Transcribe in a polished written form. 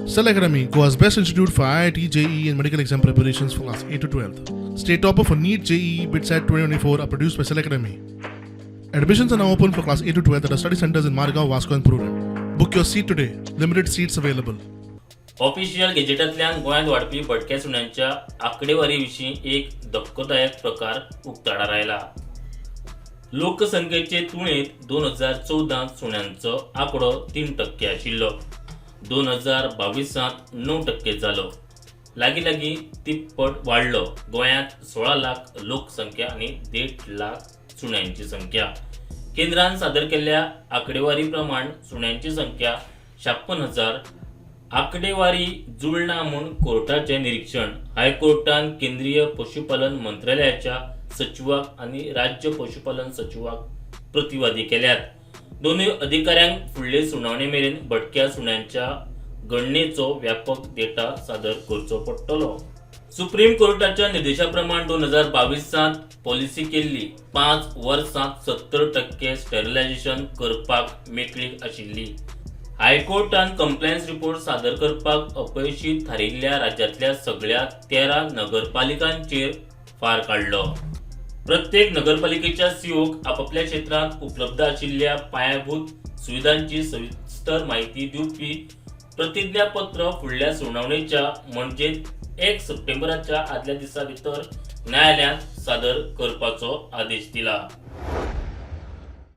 Cell Academy, Goa's best institute for IIT, JEE, and medical exam preparations for class 8 to 12. State topper for NEET, JEE, BITSAT 2024 are produced by Cell Academy. Admissions are now open for class 8 to 12 at our study centers in Margao, Vasco, and Prudent. Book your seat today. Limited seats available. Official गॅजेटांतल्यान गोंयांत वाडपी भटक्या सुण्यांच्या आंकडेवारी विशीं एक धक्कोदायक प्रकार उक्ताडार आयला. लोकसंख्येचे तुळेंत 2014त सुण्यांचो आंकडो 3% आशिल्लो, 2022त 9% जालो. लागीं लागीं तिप्पट वाडलो. गोंयांत 16 लाख लोकसंख्या आनी 1.5 लाख सुण्यांची संख्या. केंद्रान सादर केल्ल्या आंकडेवारी प्रमाण सुण्यांची संख्या 56,000. आंकडेवारी जुळना म्हूण कोर्टाचें निरीक्षण. हायकोर्टान केंद्रीय पशुपालन मंत्रालयाच्या सचिवाक आनी राज्य पशुपालन सचिवाक प्रतिवादी केल्यात. दोनूय अधिकाऱ्यांक फुडले सुनावणे मेरेन भटक्या सुण्यांच्या गणनेचो व्यापक डेटा सादर करचो पडटलो. सुप्रीम कोर्टाच्या निर्देशा प्रमाण 2022त पॉलिसी केल्ली. 5 वर्सांत 70% स्टेरिलायझेशन करपाक मेकळीक आशिल्ली. हायकोर्टान कंप्लायन्स रिपोर्ट सादर करपाक अपयशी थारिल्ल्या राज्यांतल्या सगळ्या 13 नगरपालिकांचेर फार काडलो. प्रत्येक नगरपालिकेच्या सीओक आपापल्या क्षेत्रांत उपलब्ध आशिल्ल्या पायाभूत सुविधांची सविस्तर माहिती दिवपी प्रतिज्ञापत्र फुडल्या सुनावणेच्या, म्हणजेच 1 सप्टेंबराच्या आदल्या दिसा भितर न्यायालयांत सादर करपाचो आदेश दिला.